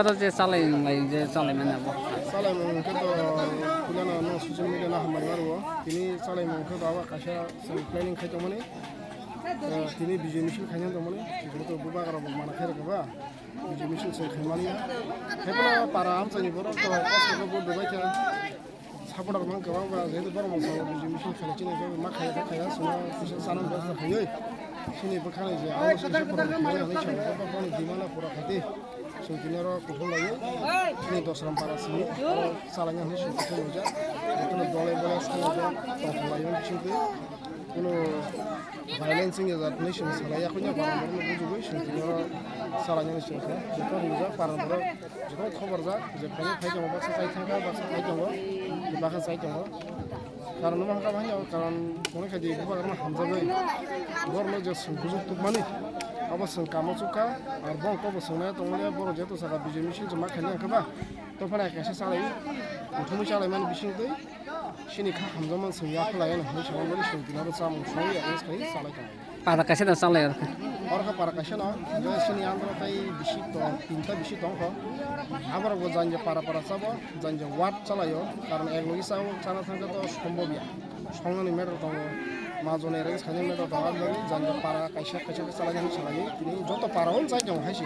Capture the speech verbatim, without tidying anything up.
Aro je chalai lai je chalai mani abo. Chalaimung khe to puilano no social media no hambai maro. Tini chalaimung khe to abo kaisa chwng planning khai tongmani. Eh, tini bijay misil khaina tongmani. Tini to bubagra bo mana khairok ba. Bijay misil se khaimani. Hepla para amchaini borok to kosto khe vote rwbai kha. Supporter man kwbang ba, jehetu borok masa o bijay misil khaina chini ma khaya kha khaya suna kisa sana bwsa khayoi. Chini bwkhani je abo se support khaina ani chini borok boni dimana pura khaidi. Chwng tini oro kuthum laiwi chini Dosram para simi oro chalaina hwnwi chwng kuthum rijak. Jotono dole bole salai tongthok laiwi chwng twi kuno violence wngya jat hwnwi chwng salai yakho nya para borokno bujugwi chwng tini oro chalaina hwnwi chwng kha. Joto rijak para borok. Joto khobar jak, je phai phai tongo, baksa chai thangkha, baksa chai tongo, baksa chai tongo. Karon no hwnka bahai no, karon mone khai di bubagra no hamjagwi. Borok no je sung bujuk tukmani, abo sung kamo chukha, ar bong kobo sung nai tongmani, borok jeto saka bijay misil je ma khaina hwnka ba, to phana kaisa chalai, uthumwi chalai mani bising twi, chini kha hamjakmani sung ya khlai ano hwnwi sa mani sung tini abo chamung sung ya khe sai chalai tongo. Para kaisa no chalai aro khe. Oro khe para kaisa no, je chini andro tei bisi tong, tinta bisi tong kho. Aborok bo janja para para chabo, janja ward chalaio. Karon ek logi chao, chana thangkhe to sombobya. Songnani matter tongo, majoni rang sani matter tongo, aboni janja para kaisa kaisa khe chalai nani chalai. Tini joto para o chai tongo hai se.